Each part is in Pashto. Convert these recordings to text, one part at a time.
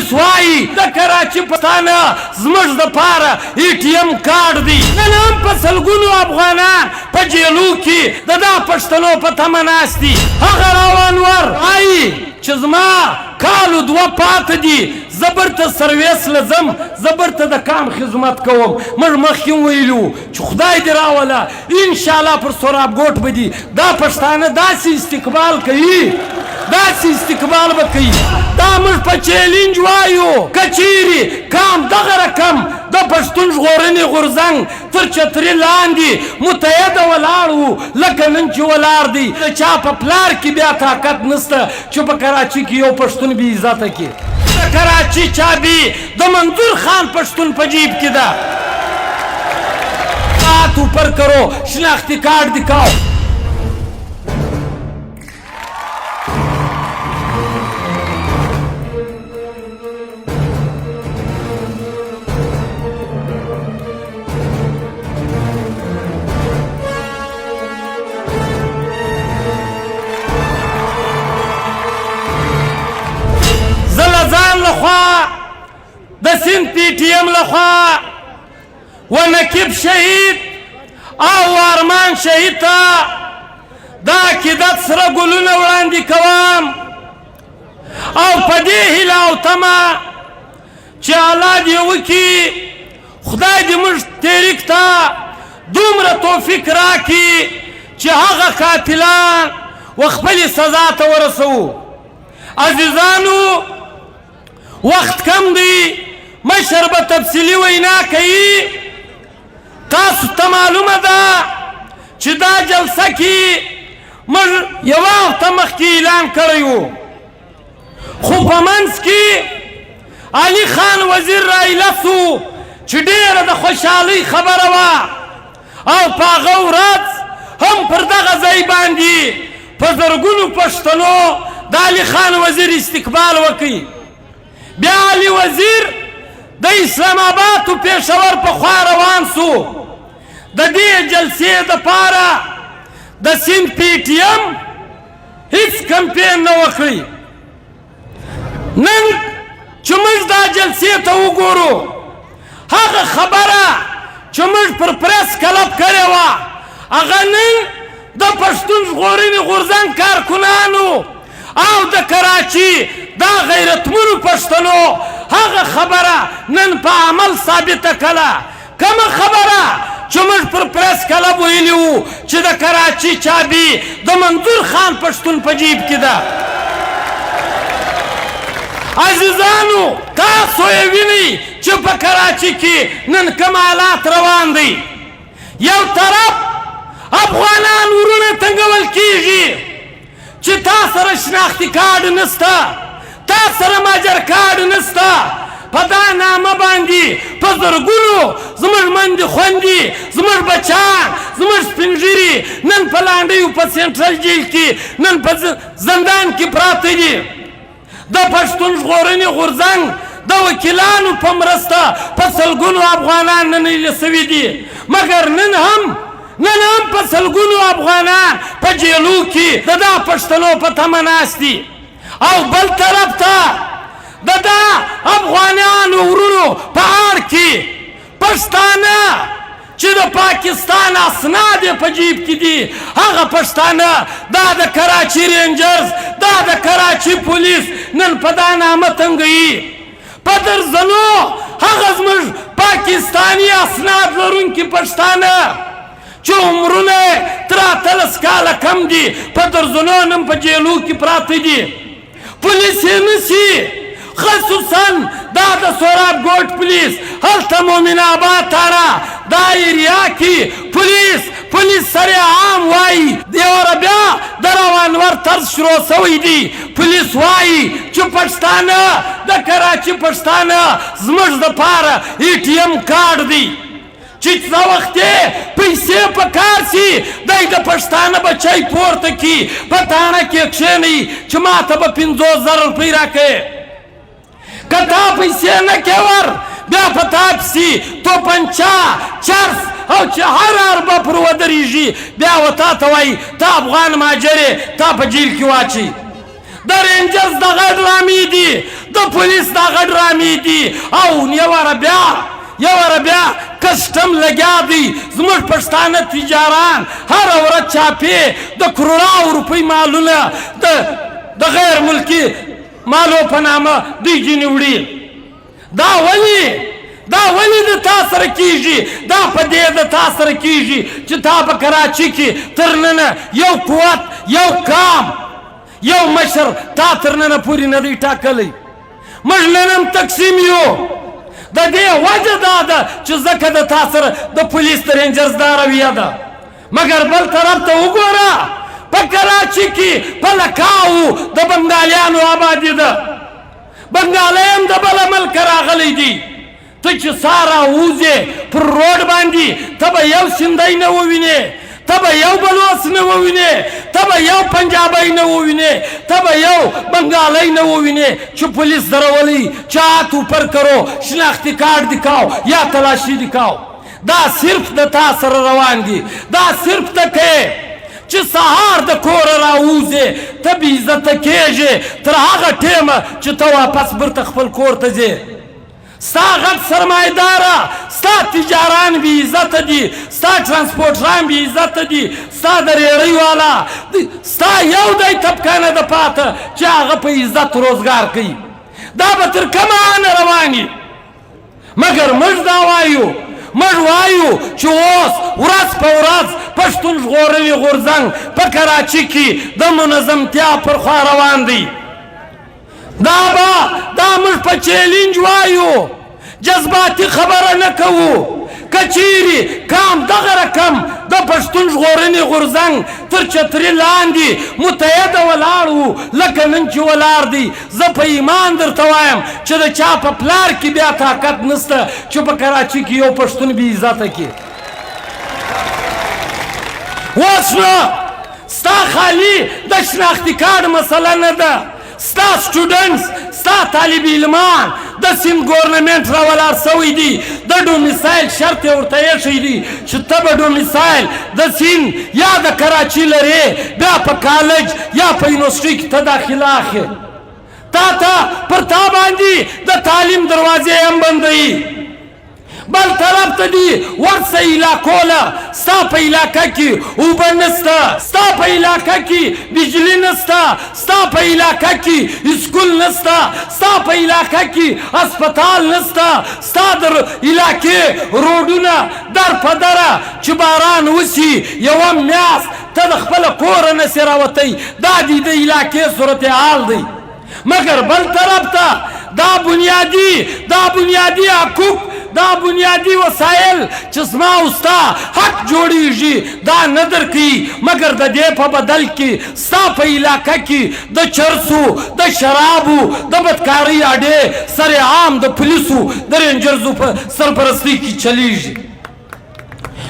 پولیس وایي د کراچي پښتانه زموږ دپاره ای ټي ایم کارډ دی. نن هم په سلګونو افغانان په جیلو کې د دا پښتنو په تمه ناست دي. هغه راو انور وایي چې زما کالو دوه پاته دي، زه برته سرویس له ځم، زه برته د کام خدمت کوم. موږ مخکې هم ویلي وو چې خدای دې راوله، انشاءالله پر سوراب ګوټ به دي دا پښتانه داسې استقبال کوي، داسې استقبال به کوي. دا موږ په چیلنج وایو، که چیرې کام دغه رقم د پښتون ژغورنې غورځنګ تر چتري لاندې متحده ولاړ وو لکه نن چې ولاړ دی، د چا په پلار کې بیا طاقت نشته چې په کراچي کې یو پښتون بې عزته کړي. د کراچي چابي د منظور خان پښتون په جیب کې ده. ہاتھ اوپر کرو، شناختی کارڈ دکھاؤ۔ زه له ځان لخوا د سند پی ټي ایم لخوا و نقیب شهید او ارمان شهید ته د عقیدت سره ګلونه وړاندې کوم او په دې هیله او تمه چې الله دې وکړي، خدای دې موږ تحریک ته دومره توفیق راکړي چې هغه قاتلان و خپلې سزا ته ورسوو. عزیزانو، وخت کم دی، مشر به تفصیلي وینا کوي. تاسو ته معلومه ده چې دا جلسه کې موږ یوه هفته مخکې اعلان کړی وو، خو په منځ کې علي خان وزیر رایله سو چې ډېره د خوشحالۍ خبره وه، او په هغه ورځ هم پر دغه ځای باندې په زرګونو پښتنو د علي خان وزیر استقبال وکړي. بیا علي وزیر د اسلام آباد او پېښور په خوا روان سو. د دې جلسې دپاره د سند پی ټي ایم هیڅ کمپین نه وکړي. نن چې موږ دا جلسې ته وګورو، هغه خبره چې موږ پر پریس کلب کړې وه، هغه نن د پښتون ژغورنې غورځنګ کارکنانو او د کراچي دا غیرتمنو پښتنو هغه خبره نن په عمل ثابته کړه. کومه خبره چې موږ پر پریس کلب ویلي وو چې د کراچي چابي د منظور خان پښتون په جیب کې ده. عزیزانو، تاسو یې وینئ چې په کراچي کې نن کوم حالات روان دی. یو طرف افغانان ورونه تنګول کیږي چې تا سره شناختي کارډ نسته، تا سره ماجر کارډ نسته، په دا نامه باندې په زرګونو زموږ مندې خوندې، زموږ بچیان، زموږ سپین ږیري نن په لانډیو په سنټرل جیل کې، نن په زندان کې پراته دي. د پښتون ژغورنې غورځنګ د وکیلانو په مرسته په سلګونو افغانان نن ایله سوي دي، مګر نن هم په سلګونو افغانان په جیلو کې د دا پښتنو په تمه ناست دي. او بل طرف ته د دا افغانانو ورونو په آړ کې پښتانه چې د پاکستان اسناد یې په جیب کې دي، هغه پښتانه دا د کراچي رینجرز، دا د کراچي پولیس نن په دا نامه تنګوي. په درځنو هغه زموږ پاکستاني اسناد لرونکي پښتانه چې عمرونه یې تر 18 کاله کم دي، په درځنو نن په جیلو کې پراته دي. پولیس یې نسي، خصوصا دا د سوراب ګوټ پولیس، هلته مومن آباد تاڼه دا ایریا کې پولیس سر عام وایي. یوه بیا د روانور طرز شروع سوی دی. پولیس وایي چې پښتانه د کراچي پښتانه زموږ دپاره ای ټي ایم کارډ دی، چې څه وخت یې پیسې په کار سي دی د پښتانه بچی پورته کړي، په تاڼه کې کښېنوي چې ما ته به 50,000 روپۍ راکوې. که تا پیسې نه کې ور، بیا په تا پسې توپنچه، چرس او چې هر اربه پر ودرېږي، بیا و تا ته وایي تا افغان ماجر یې، تا په جیل کې واچوي. د رینجرز دغه ډرامې دي، د د پولیس دغه ډرامې دي. او یو واره بیا، یو واره بیا کسټم لګیا دی. زموږ پښتانه تجاران هره ورځ چاپې، د کروڑاو روپۍ مالونه د غیر ملکي مالو په نامه دوی ځینې وړي. دا ولې، دا ولې د تا سره کیږي؟ دا په دې د تا سره کیږي چې تا په کراچي کې تر ننه یو قوت، یو کام، یو مشر تا تر ننه پورې نه دی ټاکلی. موږ نن هم تقسیم یو. د دې وجه دا ده چې ځکه د تا سره د پولیس د رینجرز دا رویه ده. مګر بل طرف ته وګوره، په کراچي کې په لکاو د بنګالیانو آبادي ده. بنګالی هم د بله ملکه راغلی دی. ته چې سهار راووځې پر روډ باندې، ته به یو سندی نه ووینې، ته به یو بلوڅ نه ووینې، ته به یو پنجابی نه ووینې، ته به یو بنګالی نه ووینې چې پولیس درولی چې हाथ اوپر کرو، شناختي کارت دکھاو یا تلاشي دکھاو. دا صرف د تا سره روان دي. دا صرف ته کوې چې سهار د کوره راووځې، ته بې عزته کېږې تر هغه ټیمه چې ته واپس بیرته خپل کور ته ځې. ستا غټ سرمایداره، ستا تجاران بې عزته دي، ستا ترانسپورټران بې عزته دي، ستا د ریړۍ والا، ستا یو دی طبقه نه ده پاته چې هغه په عزت روزګار کوي. دا به تر کومه آنه روان وي؟ مګر موږ دا وایو، موږ وایو چې اوس ورځ په ورځ پښتون ژغورنې غورځنګ په کراچي کې د منظمتیا پر خوا روان دی. دا به دا موږ په چیلنج وایو، جذباتي خبره نه کوو. که چیرې کام دغه رقم د پښتون ژغورنې غورځنګ تر چتري لاندې متحده ولاړ وو لکه نن چې ولاړ دی، زه په ایمان درته وایم چې د چا په پلار کې بیا طاقت نشته چې په کراچي کې یو پښتون بې عزته کړي. اوس نو ستا خالي د شناختي کارډ مسله نه ده. ستا سټوډنټس، ستا طالب علمان د سند ګورنمنټ را ولاړ سوی دی، د ډومیسایل شرط یې ورته ایښی دی چې ته به ډومیسایل د سند یا د کراچي لرې، بیا په کالج یا په یونیورسټي کې ته داخله اخلې. تا ته پر تا باندې د تعلیم دروازې هم بندوي. بل طرف ته دی ورسه علاقو له، ستا په علاقه کې اوبه نسته، ستا په علاقه کې بجلی نسته، ستا په علاقه کې اسکول نسته، ستا په علاقه کې هسپتال نسته، ستا د علاقې روډونه در په دره چې باران وسي یوه میاشت ته د خپله کوره نسې راوتی. دا دی د علاقې صورتحال دی. مګر بل طرف ته دا بنیادي، دا بنیادي حقوق، دا بنیادي وسایل چې زما او ستا حق جوړیږي دا نه درکوي. مګر د دې په بدل کې ستا په علاقه کې د چرسو، د شرابو، د بدکارۍ اډې سر عام د پولیسو د رینجرزو په سرپرستۍ کې چلیږي.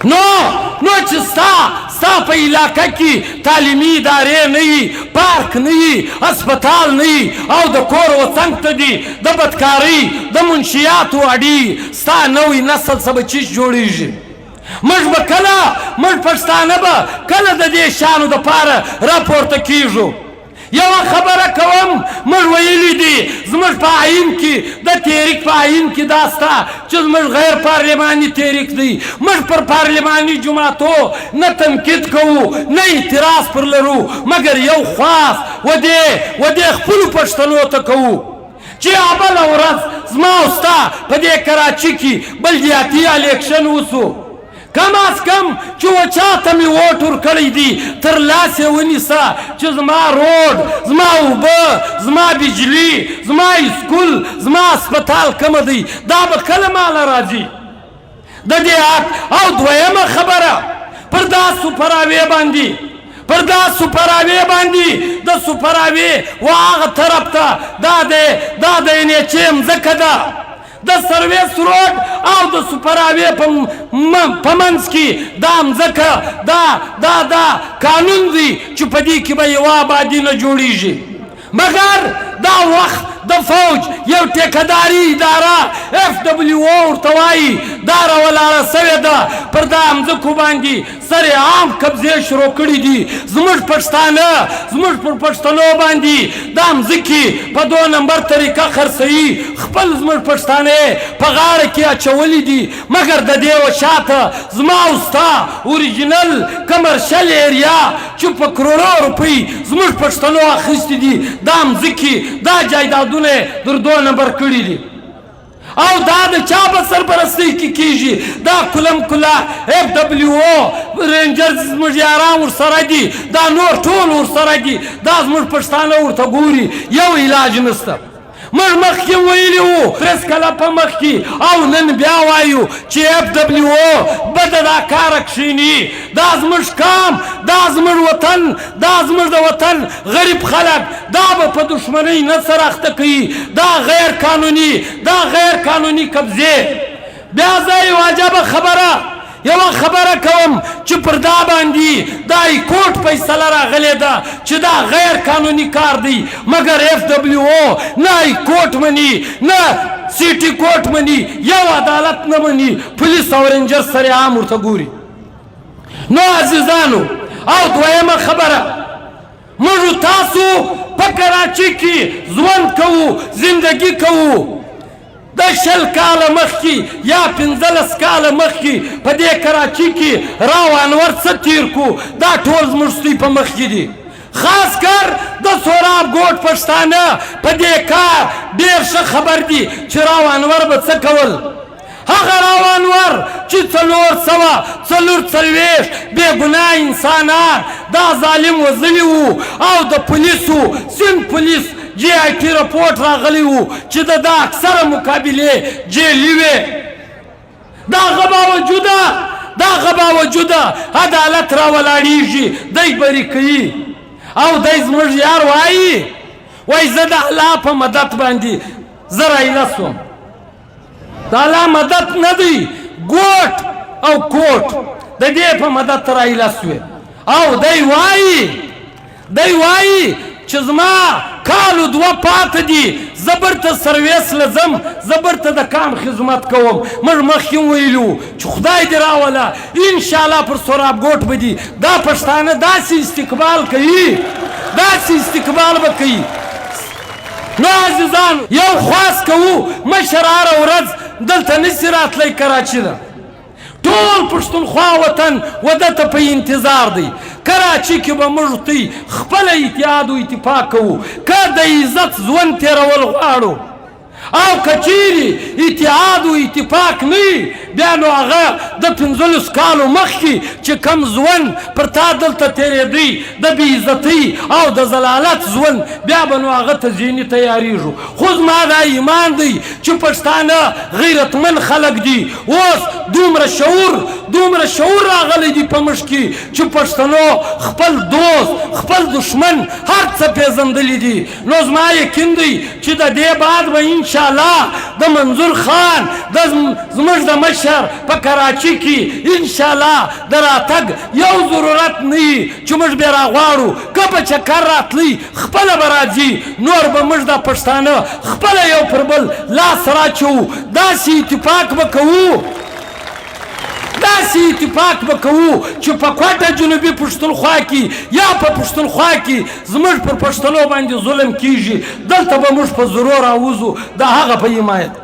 نو چې ستا په علاقه کې تعلیمي ادارې نه وي، پارک نه وي، هسپتال نه وي، او د کور و څنګ ته دي د بدکارۍ د منشیاتو اډې، ستا نوی نسل څه به چیش جوړیږي؟ موږ به کله، موږ پښتانه به کله د دې شیانو دپاره راپورته کیږو؟ یوه خبره کوم، موږ ویلي دي زموږ په آیین کې، د تحریک په آیین کې دا سته چې زموږ غیر پارلماني تحریک دی. موږ پر پارلماني جماعتو نه تنقید کوو، نه اعتراض پر لرو، مګر یو خواست ودې خپلو پښتنو ته کوو چې بله ورځ زما او ستا په دې کراچي کې بلدیاتي الیکشن وسو، کم از کم چې و چا ته مې ووټ ورکړی دی تر لاس یې ونیسه چې زما روډ، زما اوبه، زما بجلی، زما اسکول، زما هسپتال کومه دی، دا به کله ماله راځي د دې حق. او دویمه خبره، پر دا سپراوې باندې، پر دا سپراوې باندې، د سپراوې و هغه طرف ته دا دی، دا د این ایچ اې مځکه ده، د سرویس روډ او د سپراوې په منځ کې دا مځکه، دا دا قانون دی چې په دې کې به یوه آبادي نه جوړیږي. مګر دا وخت د فوج یو ټیکهداري اداره اف ډبلیو او ورته وایي، دا راولاړه سوې ده، پر دا مځکو باندې سر عام قبضې شروع کړې دي. زموږ پښتانه، زموږ پر پښتنو باندې دا مځکې په دو نمبر طریقه خرڅوي، خپل زموږ پښتانه په غاړه کې اچولي دي. مګر د دې و شاته زما او ستا اوریجنل کمرشل ایریا چې په کروڑو روپۍ زموږ پښتنو اخیستې دي، دا مځکې دا جایدادونه در دو نمبر کړي دي. او دا د چا په سرپرستۍ کې کیږي؟ دا کلم کلا اف ډبلیو او رینجرز زموږ یاران ورسره دي، دا نور ټول ورسره دي، دا زموږ پښتانه ورته ګوري، یو علاج نشته. موږ مخکې ویلي وو پریس کلب په مخ کې، او نن بیا وایو چې اف ډبلیو او به د دا کاره کښېني. دا زموږ کام، دا زموږ وطن، دا زموږ د وطن غریب خلک دا به په دښمنۍ نه سره اخته کوي. دا غیر قانوني، دا غیر قانوني قبضې. بیا زه یوه عجبه خبره، یوه خبره کوم چې پر دا باندې د های کورټ فیصله راغلې ده چې دا غیر قانوني کار دی، مګر اف ډبلیو او نه های کورټ مني، نه سیټي کورټ مني، یو عدالت نه مني، پولیس او رینجر سره عام ورته ګوري. نو عزیزانو، او دویمه خبره، موږ تاسو په کراچي کې ژوند کوو، زندگی کوو. د 20 کاله مخکې یا 15 کاله مخکې په دې کراچي کې راو انور څه تیر کو، دا ټول زموږ ستوی په مخ کې دي. خاص کر د سوراب ګوټ پښتانه په دې کار ډېر ښه خبر دي چې راو انور به څه کول. هغه راو انور چې 444 بې ګناه انسانان دا ظالم وزلي وو، او د پولیسو سند پولیس جی آی ټي رپورټ راغلی وو چې د دا اکثره مقابلې جیلي وې. د هغه باوجوده، د هغه باوجوده عدالت راولاړیږي، دی بري کوي. او دی زموږ یار وایي، وایي زه د الله په مدد باندې زه رایله سوم. د الله مدد نه دی، ګوټ او کوټ د دې په مدد رایله سوې. او دی وایي، دی وایي چې زما کالو دوه پاته دي، زه بیرته سرویس له ځم، زه بیرته د کام خدمت کوم. موږ مخکې هم ویلي وو چې خدای دې راوله، انشاءالله پر سوراب ګوټ به دي دا پښتانه داسې استقبال کوي، داسې استقبال به کوي. نو عزیزان، یو خواست کوو، مشر هره ورځ دلته نشي راتلی، کراچي ده، ټول پښتونخوا وطن وده ته په انتظار دی. کراچي کې به موږ تی خپل اتحاد او اتفاق کوو، که د عزت ژوند تېرول غواړو. او که چیرې اتحاد او اتفاق نه وي، بیا نو هغه د 15 کالو مخکې چې کم ژوند پر تا دلته تېرېدی، د بې عزتۍ او د ذلالت ژوند، بیا به نو هغه ته ذهني تیاریږو. خو زما دا ایمان دی چې پښتانه غیرتمن خلک دي، اوس دومره شعور، دومره شعور راغلی دی په موږ کې چې پښتنو خپل دوست، خپل دښمن هر څه پېژندلي دي. نو زما یقین دی چې د دې بعد به انشاءالله د منظور خان، د زموږ د مشر په کراچي کې انشاءالله د راتګ یو ضرورت نه وي چې موږ بیا راغواړو. که په چکر راتلی خپله به راځي، نور به موږ دا پښتانه خپله یو پر بل لاس راچوو، داسې اتفاق به کوو، داسې اتفاق به کوو چې په کوټه جنوبي پښتونخوا کې یا په پښتونخوا کې زموږ پر پښتنو باندې ظلم کیږي، دلته به موږ په زرو راوځو د هغه په حمایت.